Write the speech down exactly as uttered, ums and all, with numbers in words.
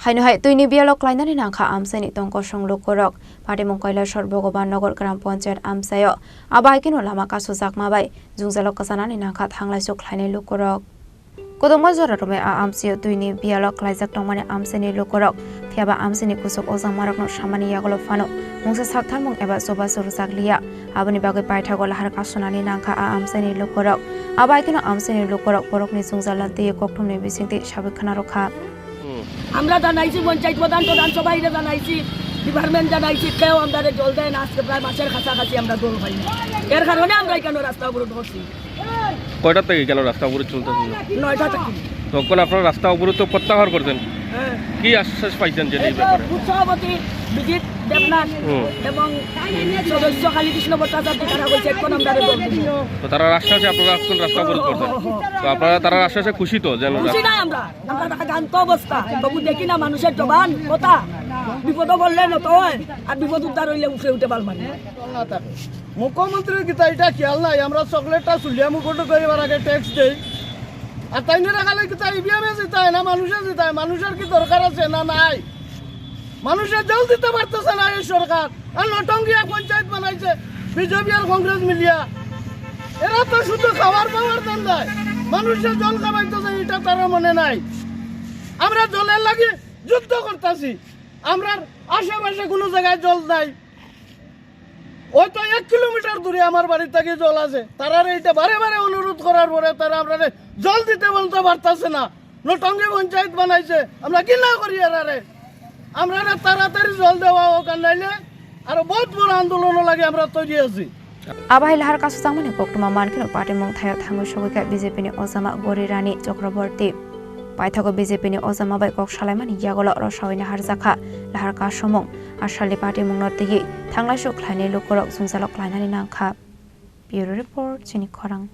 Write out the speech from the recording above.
Haino hai twini biyalo klainani nangkha amchaini tongkosong lukurok. Patimung Kailasor Bhogoban Nagar Gram Panchayat amchaio. Abo hai kheno lama kasujakma bai jwngjalo kwchanani nangkha thanglaisu khlainai lukurok. Kwdwngma jora romwi a amchaio twini biyalo klaijak tongmani amchaini lukurok. Phiyaba amchaini kuchuk ojangmarokno samani yagulo phano mungsa saktharmung eba chubachu rwjakliya. Aboni bagwi paithago lahar kasunani nangkha a amchaini lukurok. Abo hai kheno amchaini lukurok borokni jwngjal tei kokthumni bisingtwi sabwi khna rwkha. আমরা জানাইছি পঞ্চায়েত প্রধান, প্রধান সভাইরে জানাইছি, ডিপার্টমেন্ট জানাইছি, কেউ আমরা জল দেয় না। আজকে প্রায় মাসের কাছাকাছি আমরা জল পাই না, এর কারণে আমরা এখানে রাস্তা অবরোধ করছি। কয়টা থেকে কেন রাস্তা অবরোধ চলতেছিল? নয়টা থেকে। তখন আপনারা রাস্তা অবরোধ তো প্রত্যাহার করছেন, হ্যাঁ। কি আশ্বাস পাইছেন যে এই এই তো ব্যাপারে? বুথ সভাপতি বিজিত দেবনাথ হুম। এবং সদস্য কালীকৃষ্ণ ভট্টাচার্য তারা বলছে এখন আমরা জল দিব। তো তারা আশ্বাসে আপনারা এখন রাস্তা অবরোধ করছেন? তো আপনারা তারা আশ্বাসে খুশি তো? যেন খুশি নয় আমরা। আমরা রাগান্ত অবস্থা, তবু দেখি না মানুষের জবান কথা, বিপদে পড়লে নত হয়, আর বিপদ উদ্ধার হইলে উঠে উঠে বাল মারে। মুখ্যমন্ত্রীর কিতা এটা খেয়াল নাই, আমরা চকলেটটা চুলিয়া মুকুট করিবার আগে ট্যাক্স দেই, আর তাই না রাখালে কিতা ইভিএমে জিতায় না মানুষে জিতায়? মানুষের কি দরকার আছে না নাই? মানুষের জল দিতে পারতেছে না এই সরকার। আর নটঙ্গিয়া পঞ্চায়েত বানাইছে বিজেপি আর কংগ্রেস মিলিয়া। এরা তো শুধু খাওয়ার পাওয়ার ধান্দায়, মানুষের জল খাওয়াইতেছে, এটা তারা মনে নাই। আমরা জলের লাগি যুদ্ধ করতেছি, আমরার আশেপাশে কোনো জায়গায় জল নাই। ওই তো এক কিলোমিটার দূরে আমার বাড়ি থেকে জল আছে। তারারে এটা বারে বারে অনুরোধ করার পরে তারা আমরারে জল দিতে বলতে পারতাছে না। নটঙ্গি পঞ্চায়েত বানাইছে, আমরা ঘৃণা করি এরারে। আমরারে তাড়াতাড়ি জল দেওয়া হোক, আর নাইলে আরো বহুত বড় আন্দোলনও লাগে, আমরা তৈরি আছি। Abo hai lahar kasu changmani koktwma mankheno patimung thaio thangwi sogwi kha B J P ni ojama Gori Rani Chakraborty. Paithago B J P ni ojama bai kok salaimani yagulo rwsawino harjakha lahar kasumung. Asalni patimungno twiwi thanglaisu khlainai lukurok jwngjalo klainani nangkha. Bureau Report, Chini Khorang.